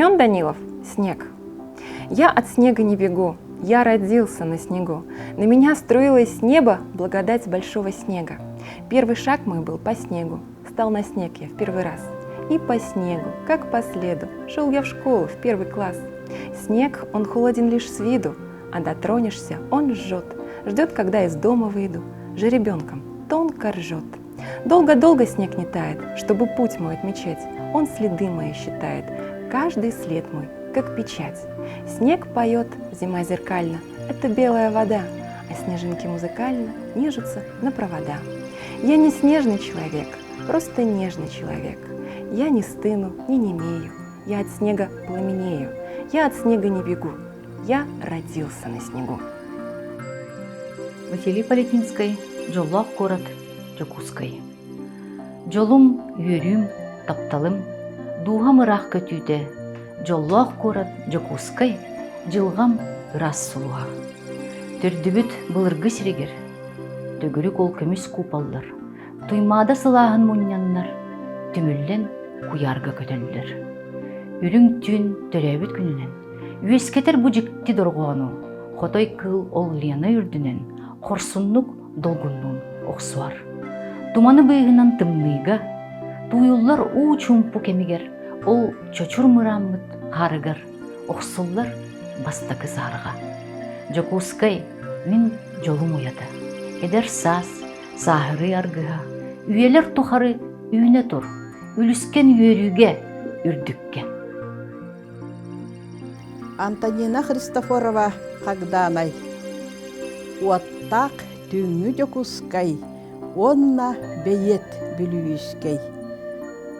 Семен Данилов «Снег». Я от снега не бегу, я родился на снегу. На меня струилось с неба благодать большого снега. Первый шаг мой был по снегу. Стал на снег я в первый раз. И по снегу, как по следу, шел я в школу в первый класс. Снег, он холоден лишь с виду, а дотронешься, он жжет. Ждет, когда из дома выйду, жеребенком тонко ржет. Долго-долго снег не тает, чтобы путь мой отмечать. Он следы мои считает, каждый след мой, как печать. Снег поет, зима зеркально, это белая вода, а снежинки музыкально нежатся на провода. Я не снежный человек, просто нежный человек. Я не стыну, не немею, я от снега пламенею, я от снега не бегу, я родился на снегу. Василий Полетинскай Дьоллоох куорат Дьокуускай Дьолум, үөрүүм, тапталым, дууһам ыраах көтүүтэ, дьоллоох куорат Дьокуускай, дьылҕам ыраас сулуһа. Төрдүбүт былыргы сиригэр, төгүрүк ол көмүс куполлар, Туймаада сылааһын мунньаннар, түмүллэн куйаарга көтөллөр. Үрүҥ түүн төрөөбүт күнүнэн үөскэтэр бу дьикти дорҕоону хотой кыыл ол Лена үрдүнэн хорсуннук долгуннуун охсуһар. Туманы быыһынан тымныыга, тууйуллар уу чуумпу кэмигэр ол чочур мырааммыт хаарыгар охсуллар бастакы саарга. Дьокуускай мин дьолум уйата, эдэр саас сааһырыы аргыһа, үйэлэр тухары үүнэ тур, үлүскэн үөрүүгэ, үрдүккэ. Антонина Христофорова Хагдаанай Уоттаах түүҥҥү Дьокуускай уонна Бэйиэт Бүлүүйүскэй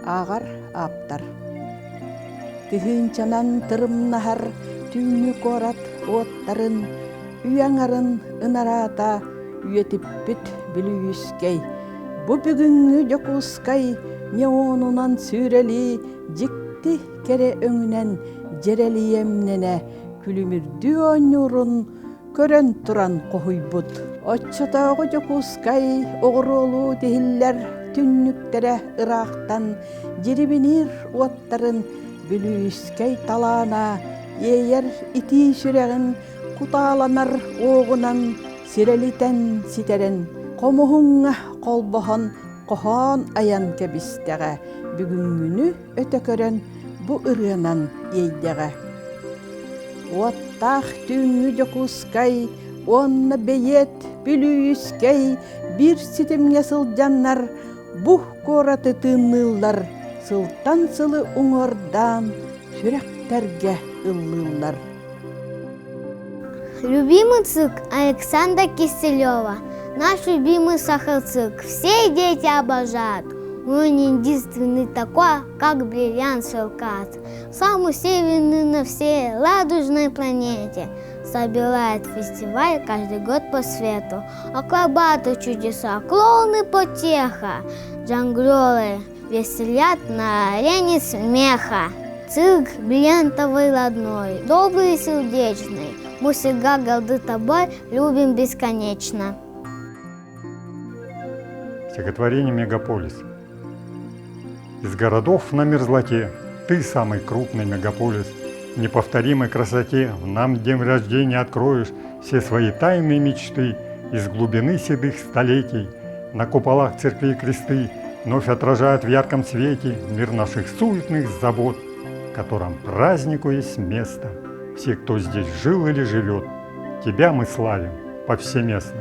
Ааҕар ааптар Тыһыынчанан тырымнаһар түүҥҥү куорат уоттарын үйэ аҥарын ынараата үйэтиппит Бүлүүйүскэй Бу бүгүҥҥү Дьокуускай неонунан сүүрэлии дьикти кэрэ өҥүнэн дьэрэлийэмнэнэ күлүмүрдүү оонньуурун көрөн туран хоһуйбут. Оччотооҕу Дьокуускай оҕуруолуу тиһиллэр түннүктэрэ ыраахтан дьирибиниир уоттарын Бүлүүскэй талаана иэйэр итии сүрэҕин кутааланар уоҕунан сирэлитэн ситэрэн хомуһуҥҥа холбоһон хоһоон айан кэбистэҕэ бүгүҥҥүнү өтө көрөн бу ырыанан иэйдэҕэ. Уоттаах түүҥҥү Дьокуускай уонна Бэйиэт Бүлүүскэй биир ситимҥэ сылдьаннар бу куораты тыынныыллар, сылтан сылы уҥуордаан сүрэхтэргэ ыллыыллар. Любимый цирк Александра Киселева. Наш любимый сахарцирк. Все дети обожают. Он единственный такой, как бриллиант сверкает. Самый северный на всей ладужной планете. Собирает фестиваль каждый год по свету. Акробаты чудеса, клоуны потеха, жонглеры веселят на арене смеха. Цирк бриллиантовый родной, добрый и сердечный. Мы всегда горды тобой, любим бесконечно. Стихотворение «Мегаполис». Из городов на мерзлоте ты самый крупный мегаполис. В неповторимой красоте в нам день рождения откроешь все свои тайные мечты из глубины седых столетий. На куполах церквей кресты вновь отражают в ярком свете мир наших суетных забот, в котором празднику есть место. Все, кто здесь жил или живет, тебя мы славим повсеместно.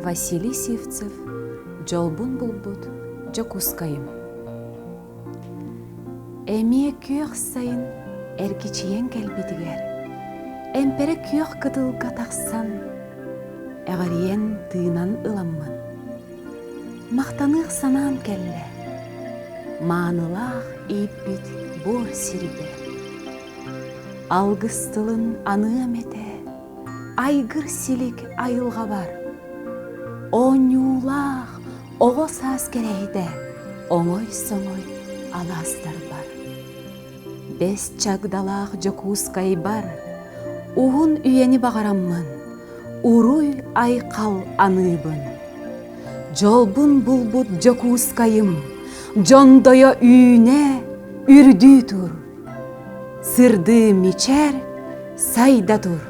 Василий Сивцев Дьолбун булбут Дьокуускайым Эмиэ күөх сайын эргичийэн кэлбитигэр эмпэрэ күөх кытылга тахсан эҕэрийэн тыынан ыламмын махтаныах санаам кэллэ маанылаах ииппит буор сирбэр алгыс тылын аныам этэ айгыр силик айылҕабар оонньуулаах оҕо саас кэрэһитэ оҥой-соҥой алаастарбар Бэс чагдалаах Дьокуускайбар уһун үйэни баҕараммын уруй-айхал аныыбын. Дьолбун булбут Дьокуускайым дьондойо үүнэ үрдүү тур. Сырдыы мичээр сайда тур!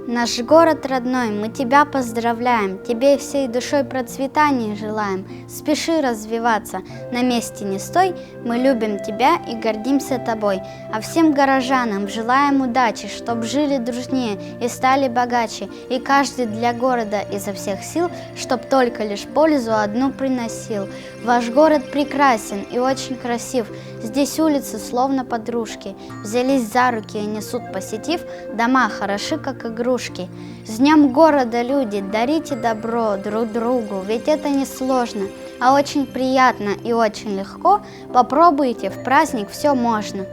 Наш город родной, мы тебя поздравляем, тебе всей душой процветания желаем. Спеши развиваться, на месте не стой, мы любим тебя и гордимся тобой. А всем горожанам желаем удачи, чтоб жили дружнее и стали богаче, и каждый для города изо всех сил, чтоб только лишь пользу одну приносил. Ваш город прекрасен и очень красив, здесь улицы словно подружки, взялись за руки и несут посетив, дома хороши, как игрушки. С днем города, люди, дарите добро друг другу, ведь это не сложно, а очень приятно и очень легко. Попробуйте, в праздник все можно.